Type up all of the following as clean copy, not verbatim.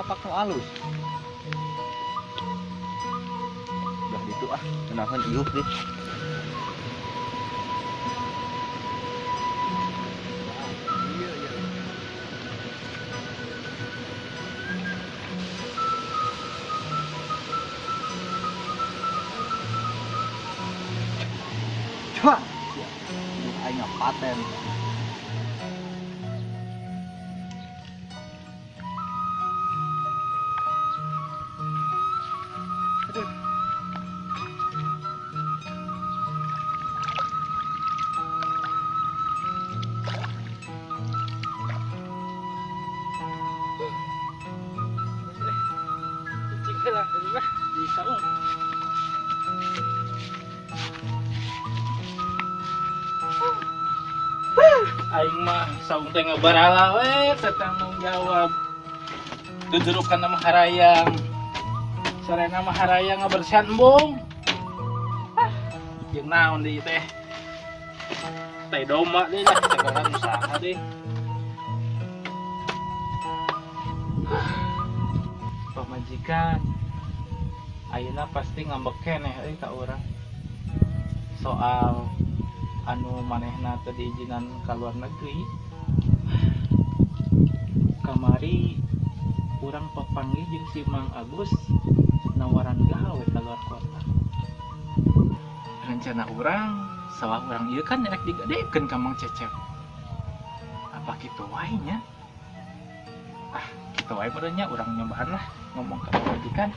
lapak nu alus. Belah ditu ah, ngeunaheun iuh deh. Iya, iya. Cuak. Duh, aing paten. Aduh. Cicing heula lah di saung. Aing mah saung teh ngabarala we teu tanggung jawab. Dudurukan mah harayang. Sorena mah harayang ngabersihan embung. Ah, jeung naon deui teh? Tai domba deui lah, cagaran usaha deui. Pamajikan ayeuna pasti ngambek keneh euy ka urang. Soal anu manehna teu diizinan ka luar negeri. Kamari urang papanggih jeung si Mang Agus nawaran gawe ka luar kota. Rencana urang sawah urang ieu kan rek digadekeun ka Mang Cecep. Apa kitu wae nya? Ah, kitu wae meureun nya urang nyobaan lah ngomong ka pamajikan.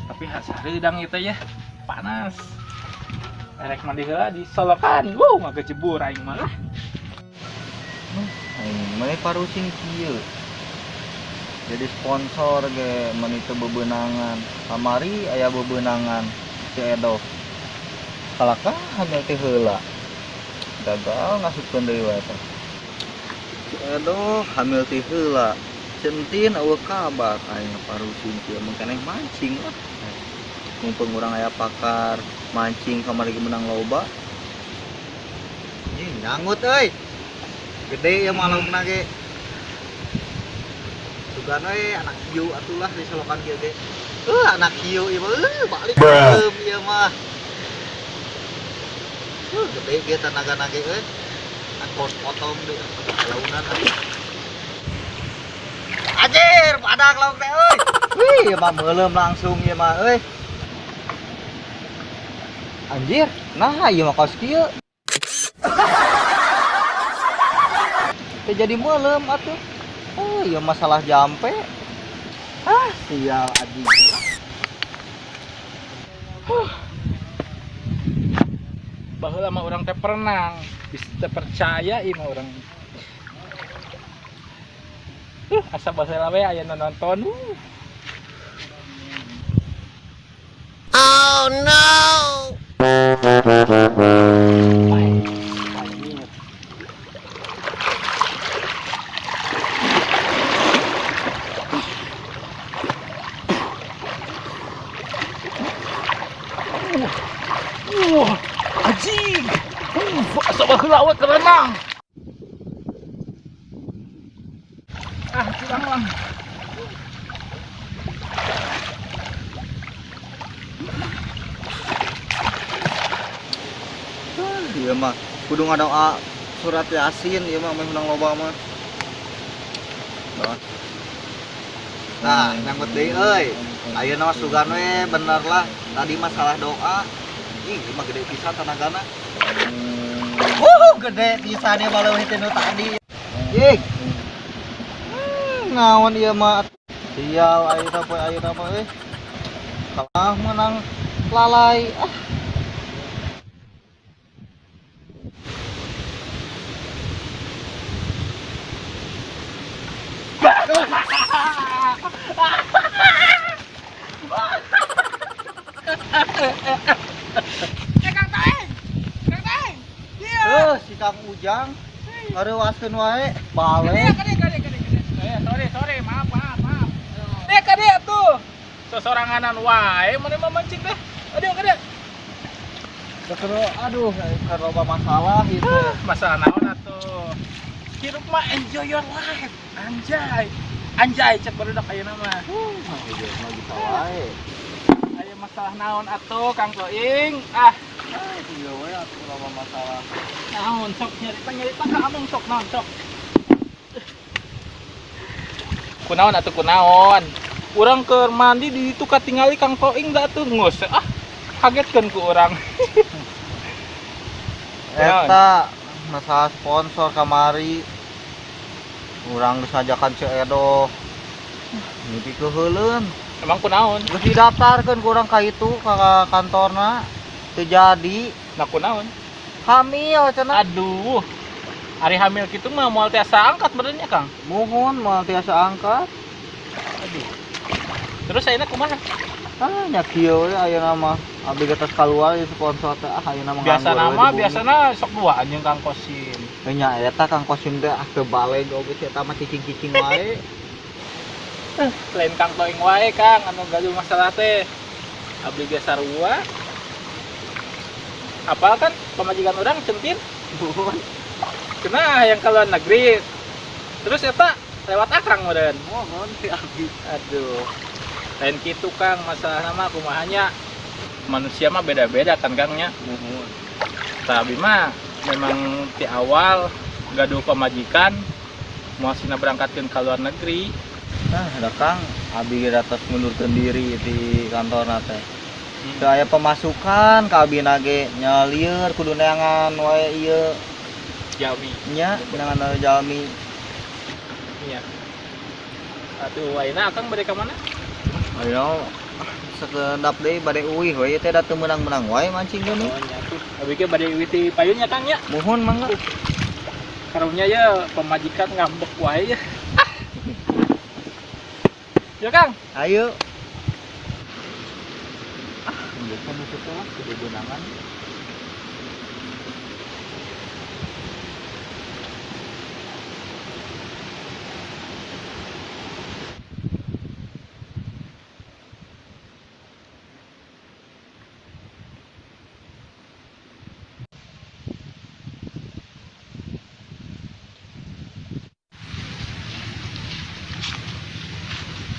Tapi hareudang ieu teh ya, panas. Erek mandi heula di solokan. Wuh, ngagejebur aing mah lah. Aing mah parusing kieu. Jadi sponsor ge meuni teu bebeunangan. Kamari aya bebeunangan si Edo. Kalakah hamil teh heula. Gagal ngasupkeun deui wae teh. Si Edo hamil teh heula. Centin eueuh kabar aing parusing kieu mun keneh mancing lah. Mumpung urang aya pakar mancing kamari ge menang loba. Ih, nyanggut euy. Gede ya malungna ge. Sugan we anak hiu atulah di solokan kieu ge. Anak hiu ieu mah balik beureum ieu mah. Gede ge tanagana ge euy. Angkot potong deui launan atuh. Anjir, badak lauk teh euy. Wih, ieu mah meuleum langsung ieu mah euy. Anjir, nah ieu mah kaos kieu. Teh jadi meuleum atuh. Oh, ieu masalah jampe. Ah, sial anjing. Huh. Baheula mah urang teh perenang, bisa teu percaya ieu mah urang. Asa baheula we aya nu nonton. Oh no. Wah, anjing. Asa baheula we kerenang. Ah, curang lang. Ieu mah kudu ngadoa surat Yasin ieu mah meh menang loba mah. Nah, nyangkut deui euy. Ayeuna mah sugan we bener lah. Tadi masalah doa. Ih, ieu mah gede pisan tanagana. Wuh, gede pisan ieu baleuwih teh nu tadi. Ih. Naon ieu mah? Sial ayeuna poe ayeuna mah euy. Kalah menang lalai. Ah. Kang Taeng. Kang Taeng. Iya. Si Kang Ujang ngareuwaskeun wae balik. Kade, kade, kade, kade. Sorry, sorry, maaf, maaf, maaf. Dek, kade tuh. Sesoranganan wae mana mah mancing teh. Aduh, kade. Aduh, keur loba masalah itu. Masalah naon atuh? Hidup mah enjoy your life, anjay. Anjay, cek barudak ayeuna mah. Ieu mah bisa wae. Aya masalah naon atuh, Kang Toing? Ah, Ah, ieu we atuh loba masalah. Naon sok, nyarita nyarita ka amung, sok naon sok. Kunaon atuh, kunaon? Urang keur mandi di ditu katingali Kang Toing da atuh geus ah. Kagetkeun ku urang. Eta masalah sponsor kamari. Urang geus ngajakan Ceu Edo. Mimpi keuheuleun. Emang kunaon? Geus didaftarkeun ku urang ka itu ka kantorna. Teu jadi. Nah, kunaon? Hamil cenah. Aduh. Ari hamil kitu mah moal tiasa angkat benernya, Kang. Muhun moal tiasa angkat. Aduh. Terus ayeuna kumaha? Ah, nya kieu we ayeuna mah. Abi ge tos kaluar ieu sponsor teh, ah ayeuna mah Biasa nganggur we nama di bumi. Biasana sok duaan jeung Kang Kosim. Nya eta Kang Kosim teh ah teu baleg oge si eta mah, cicing-cicing wae. Lain Kang Toing wae, Kang, anu gaduh masalah teh. Abdi ge sarua. Apal kan pamajikan urang, Centin? Muhun. Cenah yang ke luar negeri. Terus eta lewat akang meureun. Muhun si abi. Aduh. Lain kitu, Kang, masalah nama kumahanya. Manusia mah beda-beda kan, Kang, nya. Muhun. Tapi mah memang di awal gaduh pamajikan moal sina berangkatkeun ke luar negeri. Nah, da Kang, abi ge tos ngundurkeun diri di kantorna teh. Teu aya pemasukan ka abi ge, nya lieur kudu neangan wae ieu. Jalmi. Nya, neangan jalmi. Iya. Atuh ayeuna akang bade ka mana? Ayeuna sakedap deui bade uih we teh, da teu meunang-meunang wae mancing ge. Oh, nya tuh. Abi ge bade uih ti payun nya, Kang, nya. Muhun, mangga. Karunya ya pamajikan ngambek wae ya. Ah. Ya, Kang. Ayo. Ah, biasa nu kitu lah kudu beunangan.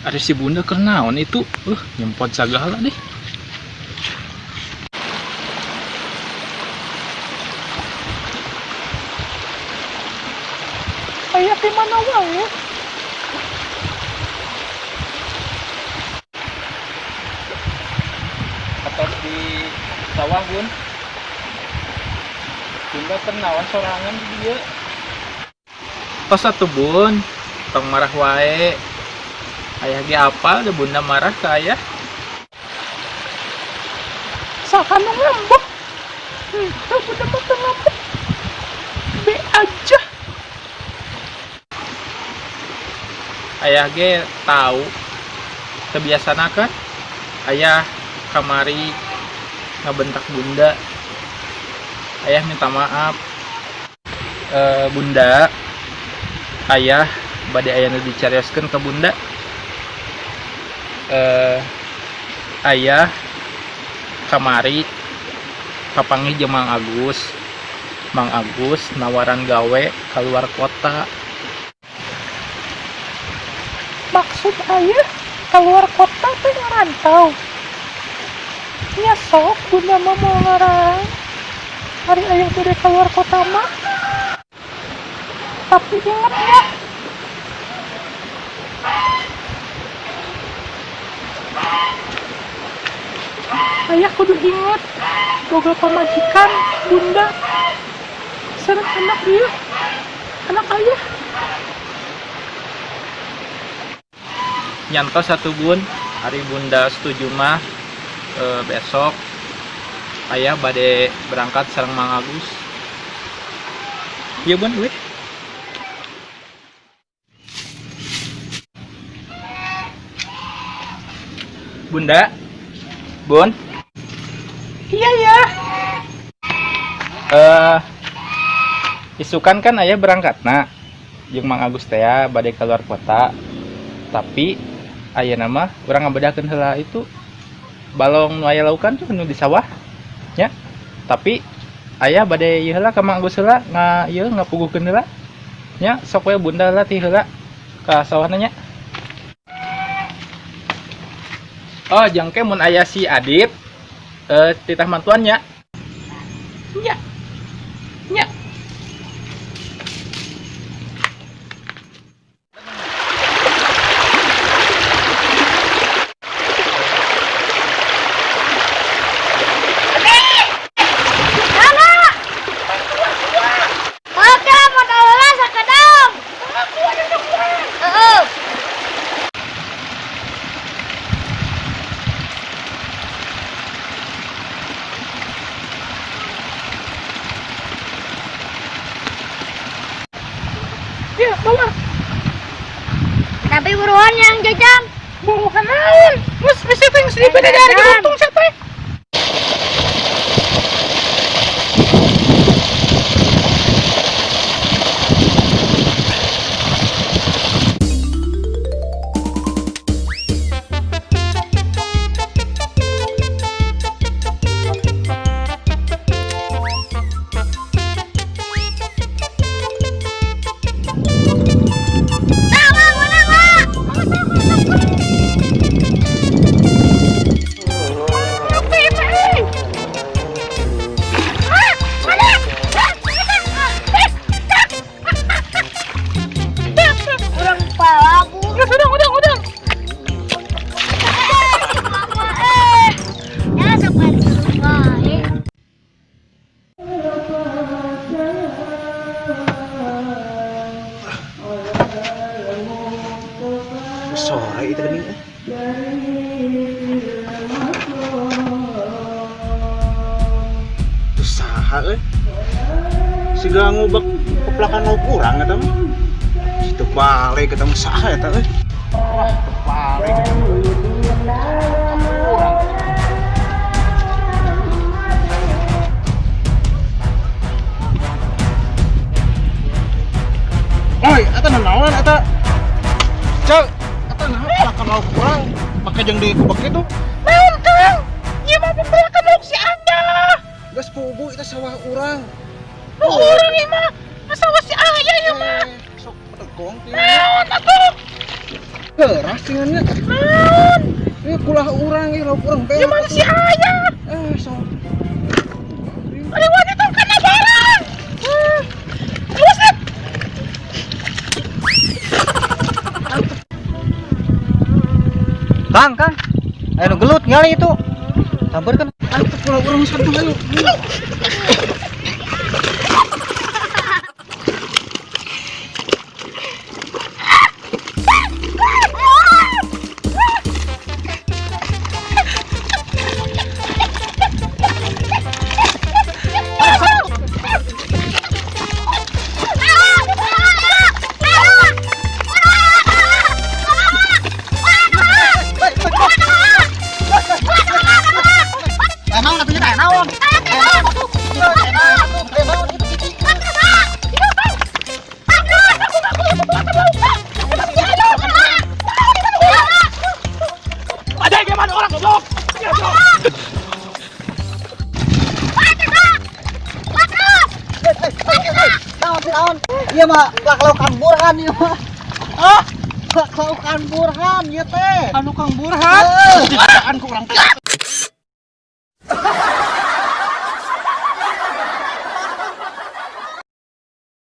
Ada si bunda keur naon itu? Nyempot sagala deh. Aya di mana wae? Atau di sawah, Bun. Bunda keur naon sorangan di dieu? Tos atuh, Bun, tong marah wae. Ayah ge apal da bunda marah ke ayah. Saha nu ngambek? Henteu, bunda mah teu ngambek. Be aja. Ayah ge tahu kebiasaan kan ayah kamari ngabentak bunda. Ayah minta maaf. Bunda, ayah bade aya nu dicarioskeun ke bunda. Ayah kamari kapanggih jeung Mang Agus. Mang Agus nawaran gawe keluar kota. Maksud ayah keluar kota teh ngerantau? Nya sok, bunda mah mau ngarang. Hari ayah bade keluar kota mah. Tapi ingat ya. Ayah kudu inget boga pamajikan bunda sareng anak dia, anak ayah. Nyantos satu, Bun, hari bunda setuju mah, besok ayah bade berangkat sareng Mang Agus. Iya, Bun, wih. Bunda, Bun. Iya ya. Isukan kan ayah berangkat nah jeung Mang Agus teh ya, bade keluar kota. Tapi aya nama urang ngabedakeun heula itu balong nu aya laukan tuh nu di sawah nya. Tapi ayah bade ieu heula ka Mang Agus heula, nga ieu ngapuguhkeun heula nya. Sok we bunda heula ti heula ka sawahna nya. Oh, jangke mun aya si Adit titah mantuannya. Nya. Nya. Oke, modal heula sakedap. Heeh. Ya, bawa. Tapi buruan yang jajan. Buruan naon? Geus bisa teh geus dibeda dari untung sia teh. Nah, Mak, mana, Mak? Urang palabu. Geus udang. Mama, eh. Ya, sampai wae. Sore itu geuning eh. Tuh saha euy. Siga ngubek peplakan lauk urang eta mah. Situ balik eta mah saha eta euy. Wah, balik eta mah. Urang. Oi, eta nanaonan eta? Cek, eta naon pelakan lauk urang make jeung dikubek kitu? Naon, Kang? Ieu mah pepelakan lauk si Anda. Geus puguh itu sawah urang. Nu urang ieu mah sawah si Aya ieu mah. Eh, sok pedegong teh. Naon atuh? Keras tingannya. Naon? Ini kulah urang, ieu lauk urang Ieu mah si Aya. Eh, sok. Ari wanita kana barang. Awas, Dit. Kang, Kang. Ayo nu gelut ngali itu. Sampeurkeun. Antep kulah urang satu ayo. Naon atuh teh naon? Naon itu cicing? Ada gimana orang goblok? Naon sih naon? Ieu mah plak laukan Burhan ieu mah. Ah, plak laukan Burhan ieu teh. Anu Kang Burhan. Heuh. Apaan ku urang teh?